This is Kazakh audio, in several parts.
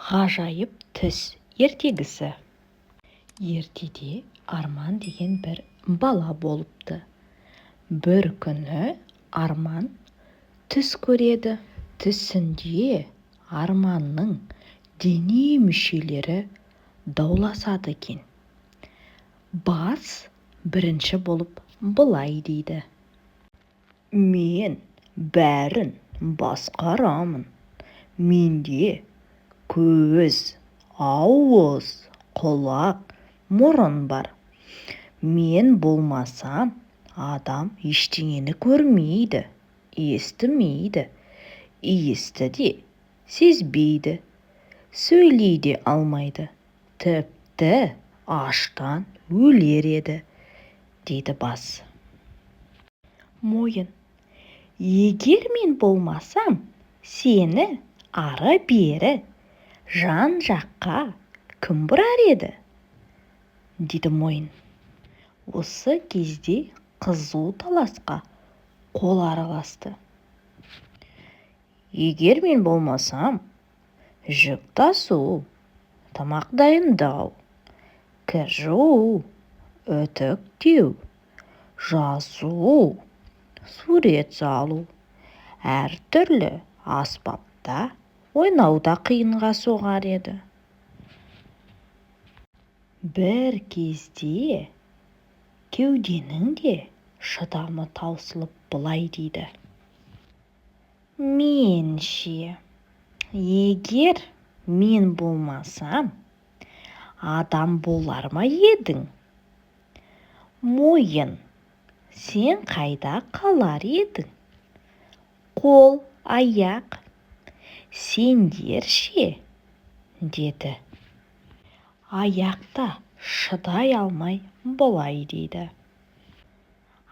Ғажайып түс ертегісі. Ертеде Арман деген бір бала болыпты. Бір күні Арман түс көреді. Түсінде Арманның дене мүшелері дауласады екен. Бас бірінші болып былай дейді: «Мен бәрін басқарамын. Менде көз, ауыз, құлақ, мұрын бар. Мен болмасам, адам ештеңені көрмейді, естімейді, иісті де сезбейді, сөйлей де алмайды, тіпті аштан өлер еді», – дейді бас. Мойын: «Егер мен болмасам, сені ары-бері, жан-жаққа кім бұрар еді?» – дейді мойын. Осы кезде қызу таласқа қол араласты. «Егер мен болмасам, жүк тасу, тамақ дайындау, кір жуу, үтіктеу, жазу, сурет салу, әртүрлі аспапта ойнау да қиынға соғар еді». Бір кезде кеуденің де шыдамы таусылып, былай дейді: «Мен ше? Егер мен болмасам, адам болар ма едің? Мойын, сен қайда қалар едің? Қол, аяқ, сендер ше?» – деді. Аяқ та шыдай алмай былай дейді: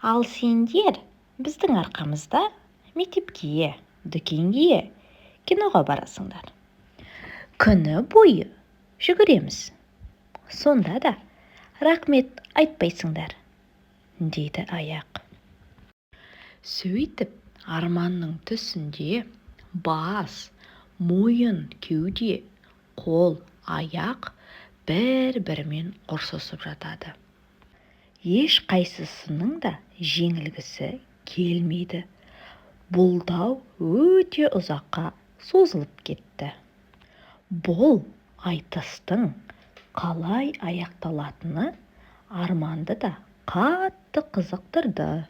«Ал сендер біздің арқамызда мектепке, дүкенге, киноға барасыңдар. Күні бойы жүгіреміз, сонда да рақмет айтпайсыңдар», – дейді аяқ. Сөйтіп, Арманның түсінде бас, мойын, кеуде, қол, аяқ бір-бірімен ұрсысып жатады. Ешқайсысының да жеңілгісі келмейді. Бұл дау өте ұзаққа созылып кетті. Бұл айтыстың қалай аяқталатыны Арманды да қатты қызықтырды.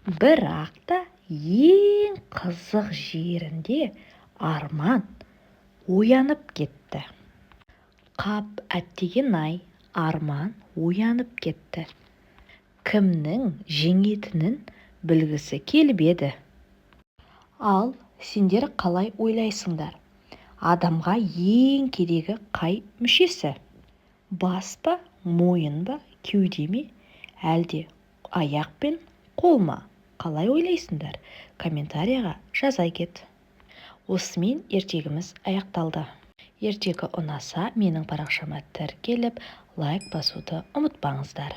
Бірақ та ең қызық жерінде Арман оянып кетті. Қап, әттеген-ай, Арман оянып кетті. Кімнің жеңетінін білгісі келіп еді. Ал сендер қалай ойлайсыңдар, адамға ең керегі қай мүшесі? Бас па, мойын ба, кеуде ме, әлде аяқ пен қол ма? Қалай ойлайсыңдар? Комментарияға жаза кет. Осымен ертегіміз аяқталды. Ертегі ұнаса, менің парақшама тіркеліп, лайк басуды ұмытпаңыздар.